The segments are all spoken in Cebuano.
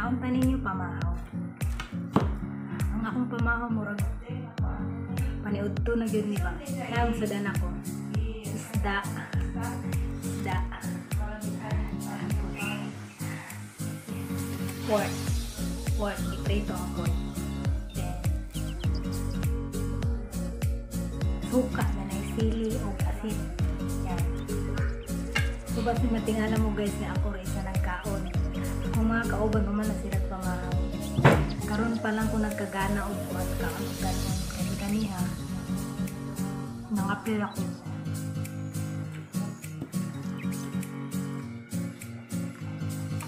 Naunta ninyo pamahaw. Ang akong pamahaw murag paniudto na gyud ni ba. Kaya ang sudan ako. Isda. Isda. Tapos pork. Pork. Iprito ang pork. Then suka na naisili o asin. Yan. So basta matingala mo guys na ako rin isa nagkaon. Kung mga kauban naman na sila pamahaw. Karon pa lang ko nagkagana og kuan kaon ganon. Kasi kaniha nangapil ako.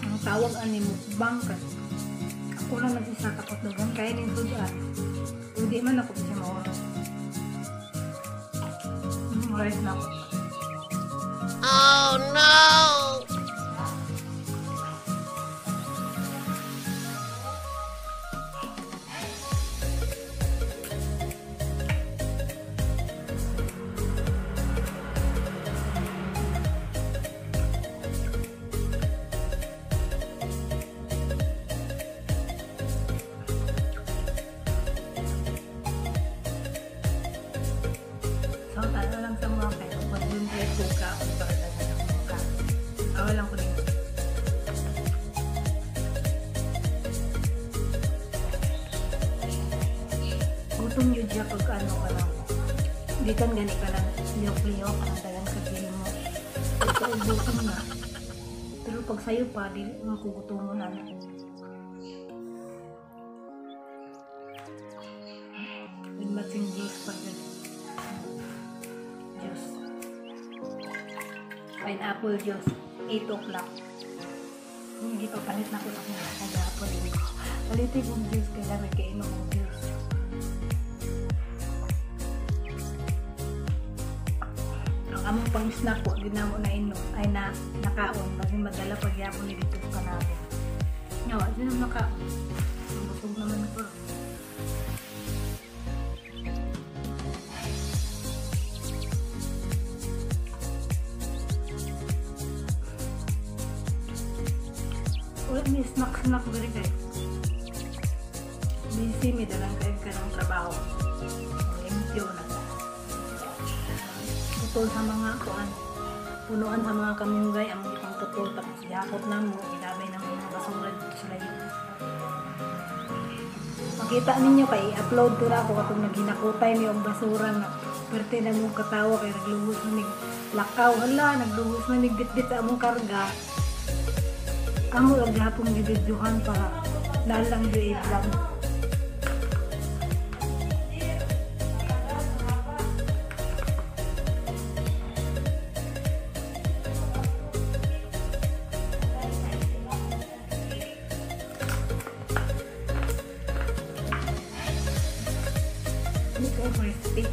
Ang tawag ani mukbang kasi ako lang nagsisa tapos dagan kaya ning sudan. Hindi man ako siya maoras. Rice na ako. Oh no! So, talo lang sa mga kayo. Pag dun kayo suka, o talaga na suka. Awa lang ko din. Gutom yun siya pag ano ka lang. Di kan gani ka lang. Liyok-liyok, ang dagan ka dili mo. Ito, gutom na. Pero pag sayo pa, di mo kugutomon na. With matching juice pa dyan. Juice. Pineapple juice. 8 o'clock. Hindi pa palit na ko sa akong pineapple. Palitin kong juice kaya may kainom kong juice. Ang among pang snack po, di na mo na inom, ay na nakaon. Kasi madala pagyapon ni dito sa kanabo. Nga, di na nakaon. Busog naman ito. Wala may snack-snack diri kay. Busy mi dalang kayo ka ng trabaho. Limpyo na. Putol sa mga kuan. Punuan sa mga kamunggay ang ipang putol tapos gihakot na mo, gilabay na mo mga basura dito sa layo. Makita ninyo kay i-upload to ra ako katong naghinakutay mi og basura nga perte na mo katawa kay naglugos na mig lakaw, hala naglugos na mig bitbit sa among karga. Amo lang gihapon gibidyohan para lalang gyud i-vlog. Hindi kayo crispy.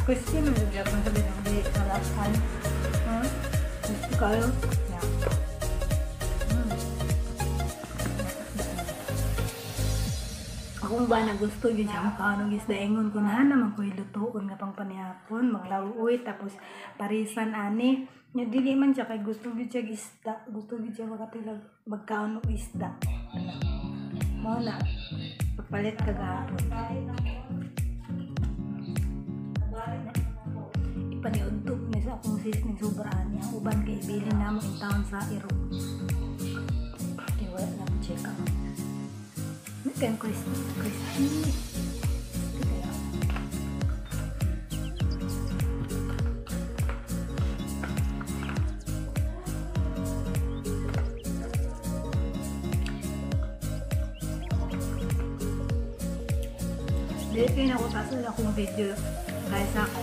Crispy man yung gihapon sabi ng di halakan. Crispy kayo. Yeah. Akong ba na gusto yun siya makaanong isda ingon ko na naman ko ilutuon nga pang panihapon maglawuoy tapos parisan ani nya dili man siya kay gusto gyud siya isda, gusto gyud siya makatilag magkaon og isda. Mao na pagpalit kagahapon. Ipaniudto ni sa akong sis ning sobraan niya uban kay ibilin namo in town sa Iro. Kay wala na ko check out. Kaya crispy, crispy. Crispy kaya. Dili kayo nakutasan akong video guys ako.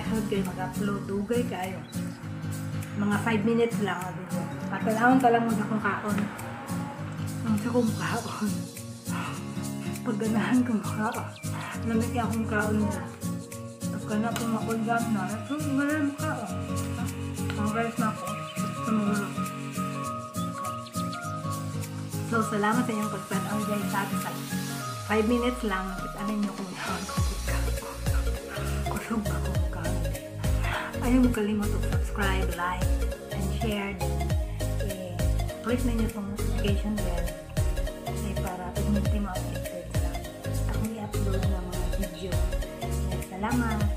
Huwag kayo mag-upload, dugay kayo. Mga 5 minutes lang ang video. Patalaon ka lang mag akong kaon. Ang sa kong kaon. Pagganahan kong kaon. Lamig kaya akong kaon nila. Pagkana akong makulam na. Ito, wala mo kaon. Ang rice na ako. So, salamat sa inyong pagtanaw guys sa 5 minutes lang. Kita ninyo kung kaon ko. Kusog ako kaon. Ayaw mo kalimot og subscribe, like, and share, then eh, click ninyo itong notification bell kay para permanente mo updated sa akong i-upload na mga video. Salamat!